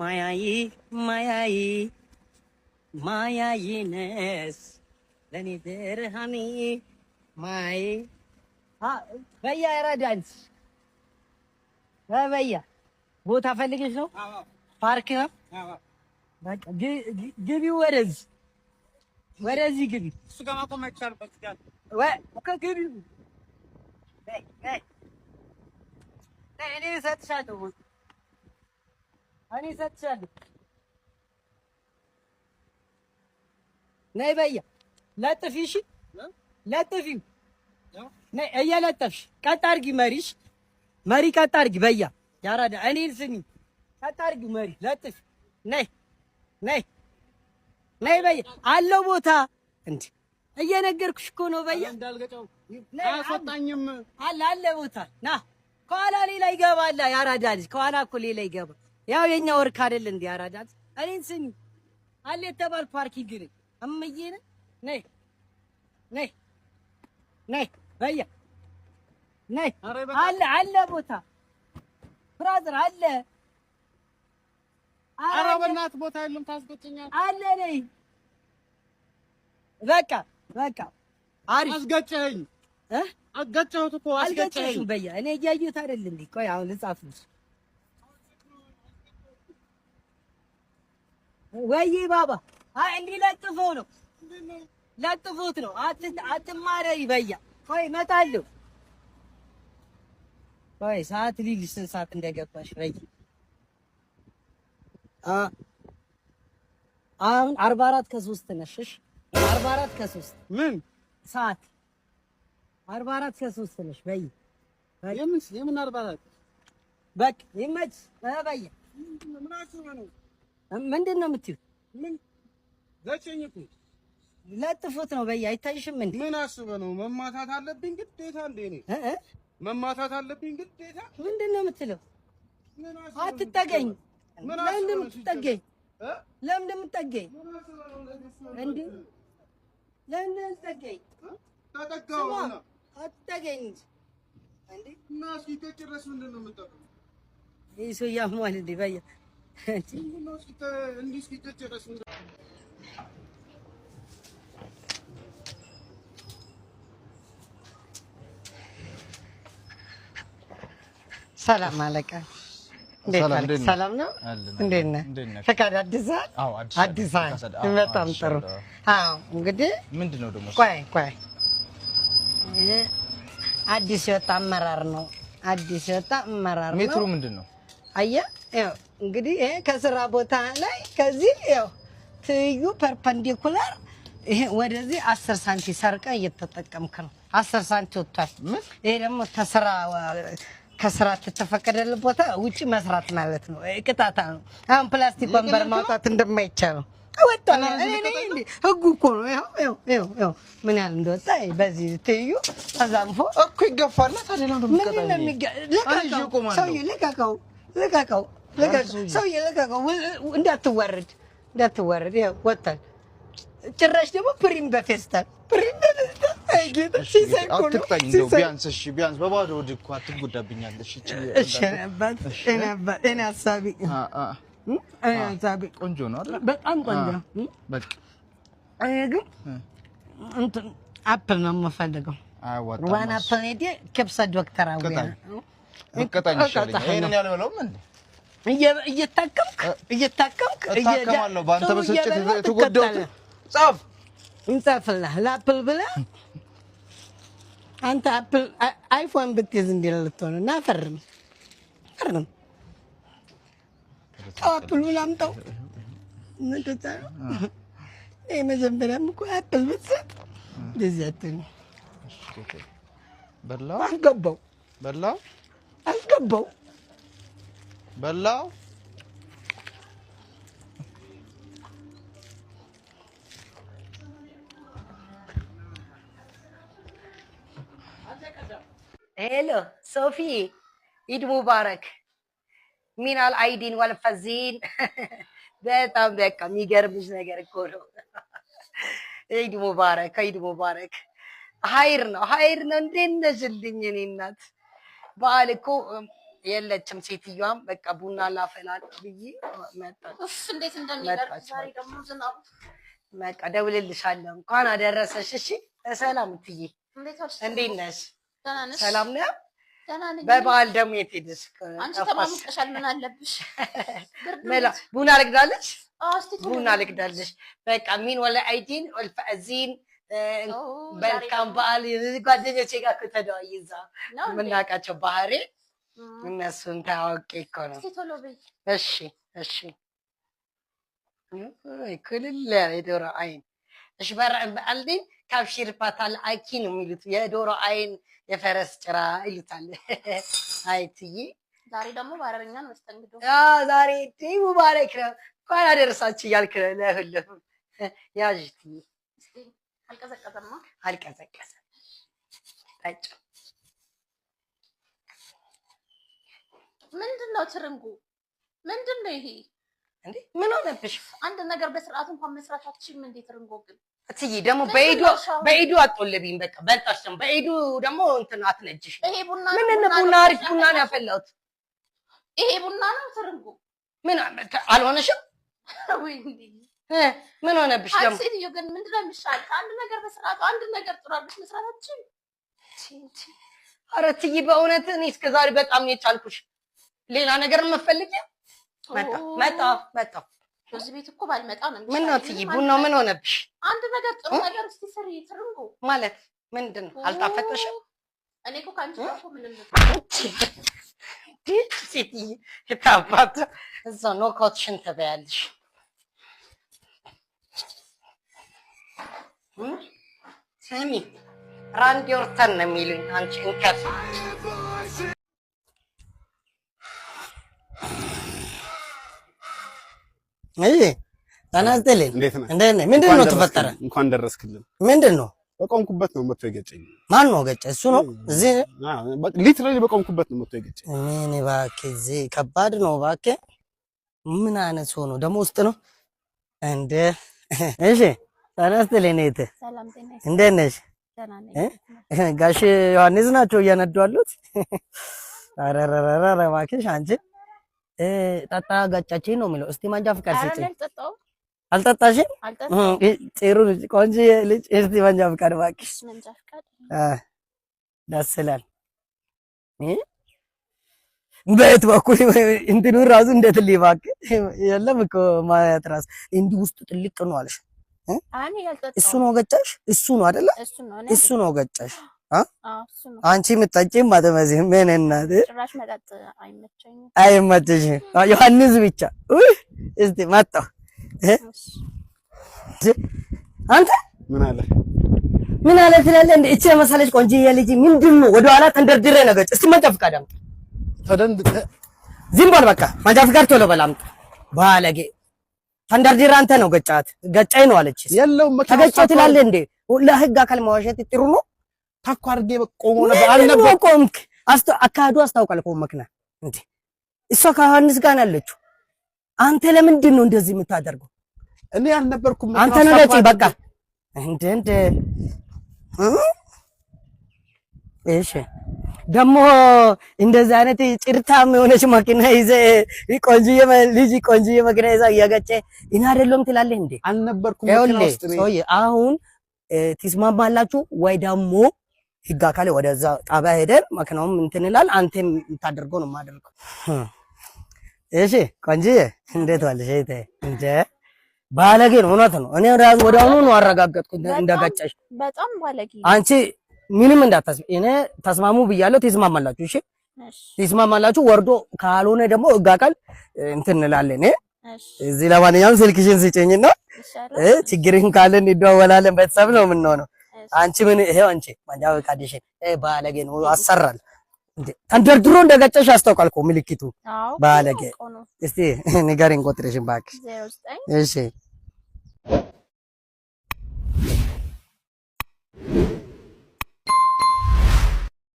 ማያይ ማያይ ማያይ ነስ ለኔ ብርሃኔ ማይ በያ ያራዳንስ በያ ቦታ ፈልገሽ ነው? ፓርክ ነው። በቃ ግቢ፣ ወደዚህ ወደዚህ ግቢ። እሱ ጋር ማቆም አይቻልም። ወይ ግቢ። እኔ እሰጥሻለሁ፣ እኔ እሰጥሻለሁ። ነይ በያ ለጥፊ። እሺ ለጥፊው። ነይ እየለጠፍሽ ቀጥ አድርጊ። መሪሽ መሪ ቀጥ አድርጊ። በያ ያራዳ እኔን ስሚ፣ ቀጥ አድርጊ መሪ ለጥፊ። ነይ ነይ ነይ በያ አለው ቦታ እንዴ እየነገርኩሽ እኮ ነው። በያ አያስወጣኝም። አለ አለ ቦታ ና። ከኋላ ሌላ ይገባል። ያራዳ ልጅ ከኋላ እኮ ሌላ ይገባል። ያው የኛ ወርክ አይደል እንዴ? ያራዳ ልጅ እኔን ስሚ፣ አለ የተባል parking ነኝ እምዬ ነህ። ነይ ነይ ነይ በያ ነይ። አለ አለ ቦታ brother አለ። ኧረ በእናትህ ቦታ የለም፣ ታስገጨኛለህ። አለ ነይ። በቃ በቃ አሪፍ አስገጨኸኝ። አስገጨሁት እኮ አልገጨሽም። በያ እኔ እያየሁት አይደል እንዴ? ቆይ አሁን ልጻፍልሽ። ወይ ባባ፣ አይ እንዲህ ለጥፈው ነው ለጥፎት ነው። አትማረሪ በያ። ቆይ እመጣለሁ። ቆይ ሰዓት ሊልሽ ስንት ሰዓት እንደገባሽ በይ። አሁን 3:44 ነሽ። እሺ 3:44 ምን ሰዓት 3:44 ነሽ። በይ የምን 44? በቃ ይመች። በይ ምንድን ነው የምትይው? ምን ገጨኝ እኮ ለጥፎት ነው። በይ አይታይሽም እንዴ? ምን አስበህ ነው? መማታት አለብኝ ግዴታ እንዴ? እኔ መማታት አለብኝ ግዴታ? ምንድን ነው የምትለው? አትጠገኝ። ለምን እንደምትጠገኝ ለምን እንደምትጠገኝ እንዴ? ለምን እንደምትጠገኝ? ተጠጋው አትጠገኝ እንዴ? እና እስኪ ከጭረስ ምንድን ነው የምጠቀው? ይህ ሰው ያሟል እንዴ? በያ እንዲህ እስኪ ከጭረስ ሰላም አለቃ፣ ሰላም ነው? እንዴት ነህ? ፈቃድ አዲሳል? አዲሳል። በጣም ጥሩ። አዎ እንግዲህ ምንድን ነው ደግሞ? ቆይ ቆይ፣ አዲስ የወጣ አመራር ነው። አዲስ የወጣ አመራር ነው። ሜትሩ ምንድን ነው? አየህ፣ ይኸው እንግዲህ ይሄ ከስራ ቦታ ላይ ከዚህ ይኸው ትይዩ perpendicular ይሄ ወደዚህ 10 ሳንቲ ሰርቀህ እየተጠቀምክ ነው። 10 ሳንቲ ወጥቷል። ይሄ ደግሞ ከስራ ተፈቀደልህ ቦታ ውጪ መስራት ማለት ነው። ቅጣታ ነው። አሁን ፕላስቲክ ወንበር ማውጣት እንደማይቻለው ወጥቷል። ህጉ እኮ ነው። ይኸው ይኸው ምን ያህል እንደወጣ በዚህ ትይዩ ተዛንፎ እኮ ይገፋል። ታዲያ ለምን ሰውዬ ልቀቀው፣ ልቀቀው፣ ሰውዬ ልቀቀው፣ እንዳትዋረድ፣ እንዳትዋረድ። ይኸው ወጥቷል። ጭራሽ ደግሞ ፕሪም በፌስታል ፕሪም በፌስታል። አይ ጌታ ሲሳይ እኮ ነው። አትቅጣኝ እንደው ቢያንስ፣ እሺ ቢያንስ በባዶ ሆድ እኮ አትጎዳብኛለሽ። እሺ አባት፣ እኔ አባት፣ እኔ ሀሳቢ፣ እኔ ሀሳቢ ቆንጆ ነው አይደል? በጣም ቆንጆ። በቃ እኔ ግን እንትን apple ነው የምፈልገው። አያዋጣም። One apple a day keeps doctor away። ብትቀጣኝ ይሻለኛል። ይሄንን ያልበላውም እንዴ? እየታከምክ እየታከምክ እታከማለሁ። በአንተ ብስጭት የተጎዳሁት ጻፍ እንጻፍልህ ለ apple ብለህ አንተ apple iPhone ብትይዝ እንዴት ልትሆን እና ፈርም ፈርም። ተው apple ኡን አምጣው። ምንድን ነው መጀመሪያም እኮ apple ብትሰጥ እንደዚህ አትልም። በላው አስገባው በላው አስገባው በላው። Hello ሶፊ፣ ኢድ ሙባረክ ሚናል አይዲን ወልፈዚን። በጣም በቃ የሚገርምሽ ነገር እኮ ነው። ኢድ ሙባረክ፣ ኢድ ሙባረክ። ሀይር ነው ሀይር ነው። እንዴት ነሽልኝ የእኔ እናት? በዓል እኮ የለችም ሴትዮዋም። በቃ ቡና ላፈላል ብዬ መጣች። ኡፍ፣ እንዴት እንደሚበርድ መጣች። ዛሬ በቃ። ደግሞ ዝናቡ። በቃ ደውልልሻለሁ። እንኳን አደረሰሽ። እሺ፣ በሰላም እትዬ። እንዴት ዋልሽ? እንዴት ነሽ? ደህና ነሽ? ሰላም ነው? ደህና ነኝ። በበዓል ደግሞ የት ሄደሽ? አንቺ ጠፋሽ። ተማሙቀሻል። ምን አለብሽ? ብርዱ መላ እንዴት? ቡና ልቅዳለሽ? አዎ፣ እስቲ ቶሎ ቡና በይ። ልቅዳለሽ። በቃ من والعيدين والفائزين። ኦ፣ ዛሬ መልካም ደግሞ በዓል። ጓደኞቼ ጋር እኮ ተደዋይ እዛ ነው እንዴ? የምናውቃቸው ባህሬ እነሱን ታዋቂ እኮ ነው። እስቲ ቶሎ በይ። እሺ፣ ክልል ያለ የዶሮ አይን። እሺ፣ በአልዲን ካብሺር ፓታል አኪ ነው የሚሉት፣ የዶሮ አይን የፈረስ ጭራ ይሉታል። አይ ትዬ። ዛሬ ደግሞ በአረበኛ ነው መስተንግዶ። ዛሬ ሙባረክ ነው፣ እንኳን አደረሳችሁ እያልክ ነው ለሁሉም። ያዥ ትዬ። እስቲ አልቀዘቀዘማ? አልቀዘቀዘም። ጠጪ። ምንድን ነው ትርንጉ? ምንድን ነው ይሄ? እንዴ፣ ምን ሆነብሽ? አንድ ነገር በስርዓቱ እንኳን መስራት አትችይም እንዴ ትርንጎ ግን? እትዬ ደግሞ ምንድን በኢዱ ነው ሻው? በኢዱ አትጦልቢኝ። በቃ በልጣሽ ደግሞ በኢዱ ደግሞ እንትን አትነጅሽ። ይሄ ቡና ምን ነው? ቡና ነው አሪፍ ቡና ነው ያፈላሁት። ይሄ ቡና ነው ትርንጉ? ምን አልሆነሽም? ወይ እንዴ! ምን ሆነብሽ አንቺ ደግሞ? ሴትዮ ግን ምንድን ነው የሚሻል? አንድ ነገር በስርዓቱ፣ አንድ ነገር ጥሩ አድርገሽ መስራት አትችይም? ኧረ እትዬ፣ በእውነት እኔ እስከ ዛሬ በጣም ነው የቻልኩሽ። ሌላ ነገር የምትፈልጊው? መጣ መጣ መጣ። በዚህ ቤት እኮ ባልመጣ ነው ምን ነው የሚሻለኝ። እትዬ፣ ምንም ቡናው ምን ሆነብሽ? አንድ ነገር ጥሩ እ? ነገር እስቲ ስሪ ትርንጉ። ማለት ምንድን ነው? አልጣፈጠሽም? እኔ እኮ ከአንቺ ጋር እኮ ምንም ሴትዬ የታባቱ እዛ knockout ሽን ትበያለሽ። እ? ስሚ፣ ራንዲ ኦርተን ነው የሚሉኝ አንቺ እንከፍ። እይ፣ ጤና ይስጥልኝ። እንዴት ነህ? እንዴት ነህ? ምንድን ነው ተፈጠረ? እንኳን ደረስክልን። ምንድን ነው? በቆምኩበት ነው መጥቶ የገጨኝ። ማን ነው ገጨ? እሱ ነው እዚህ? Literally በቆምኩበት ነው መጥቶ የገጨኝ። ምን እባክህ፣ እዚህ ከባድ ነው እባክህ። ምን አይነት ሰው ነው ደግሞ? ውስጥ ነው እንደ። እሺ፣ ጤና ይስጥልኝ እህቴ። ሰላም ጤና ይስጥልኝ። እንዴት ነሽ? ደህና ነኝ። እ? ጋሽ ዮሐንስ ናቸው እየነዱ ያሉት። ኧረ ኧረ ኧረ እባክሽ አንቺ ጠጣ ገጨችኝ ነው የሚለው። እስቲ መንጃ ፍቃድ ኧረ ስጪኝ። እኔ አልጠጣሁም። አልጠጣሽም? አልጠጣሁም። ጥሩ ልጅ፣ ቆንጆ ልጅ። እስቲ መንጃ ፍቃድ እባክሽ። መንጃ ፍቃድ። ደስ ይላል። እ? በየት በኩል እንትኑ ራሱ እንዴት እባክህ፣ የለም እኮ ማየት ራሱ እንዲህ ውስጡ ጥልቅ ነው አለሽ። እኔ አልጠጣሁም። እሱ ነው ገጨሽ? እሱ ነው አይደለ? እሱ ነው። እኔ እሱ ነው ገጨሽ? አዎ፣ እሱ ነው። አንቺ የምትጠጪም አትመስይም። ምን እናት ጭራሽ መጠጥ አይመቸኝም። አይመችሽም። ዮሐንስ ብቻ። ውይ፣ እስቲ መጣሁ። እሺ። አንተ ምን አለ? ምን አለ ትላለህ? እንደ እቺ የመሰለች ቆንጆዬ ልጅ ምንድን ነው ወደኋላ ተንደርድሬ ነው ገጭ። እስቲ መንጃ ፍቃድ አምጣ። ተደንድ ዝም በል በቃ፣ መንጃ ፍቃድ ቶሎ በል አምጣ። ባለጌ፣ ተንደርድሬ አንተ ነው ገጫት። ገጫኝ ነው አለች። የለውም መኪና። ተገጨው ትላለህ እንዴ? ለህግ አካል መዋሸት ጥሩ ነው? ታኮ አድርጌ ቆሞ ነበር። ምንድን ነው አልነበር ቆምክ? አካሄዱ አስታውቃል እኮ መኪና እንዴ። እሷ ከዮሐንስ ጋር ነው ያለችው። አንተ ለምንድን ነው እንደዚህ የምታደርገው? እኔ አልነበርኩም። አንተ ነው ገጭ በቃ እንደ እንደ እ? እሺ፣ ደግሞ እንደዚህ አይነት ጭርታም የሆነች መኪና ይዘህ፣ ቆንጆዬ ልጅ፣ ቆንጆዬ መኪና ይዛ እያገጨ እኔ አይደለሁም ትላለህ እንዴ? አልነበርኩም መኪና ይኸውልህ ውስጥ እኔ። ሰውዬ፣ አሁን ትስማማላችሁ ወይ ደግሞ ህግ አካል ወደዛ ጣቢያ ሄደን መኪናውም እንትን ይላል። አንተም የምታደርገው ነው የማደርገው። እሺ ቆንጆዬ፣ እንዴት ዋልሽ? እህቴ? እንደ ባለጌ ነው፣ እውነት ነው። እኔ ራሱ ወዲያውኑ ነው አረጋገጥኩት እንደገጨሽ። በጣም ባለጌ ነው። አንቺ ምንም እንዳታስቢ፣ እኔ ተስማሙ ብያለሁ። ትስማማላችሁ? እሺ። እሺ። ትስማማላችሁ። ወርዶ ካልሆነ ደግሞ ህግ አካል እንትን እንላለን። እሺ። እዚህ ለማንኛውም ስልክሽን ስጭኝና ይሻላል። ችግርን ካለን እንደዋወላለን። ቤተሰብ ነው የምንሆነው። እሺ። አንቺ ምን ይሄው አንቺ መንጃ ፈቃድሽን ባለጌ ነው አሰራል እንዴ፣ ተንደርድሮ እንደገጨሽ ያስታውቃል እኮ ምልክቱ። አዎ። ባለጌ። አውቀው ነው። እስቲ ንገሪኝ ቁጥርሽን እባክሽ። 09 እሺ።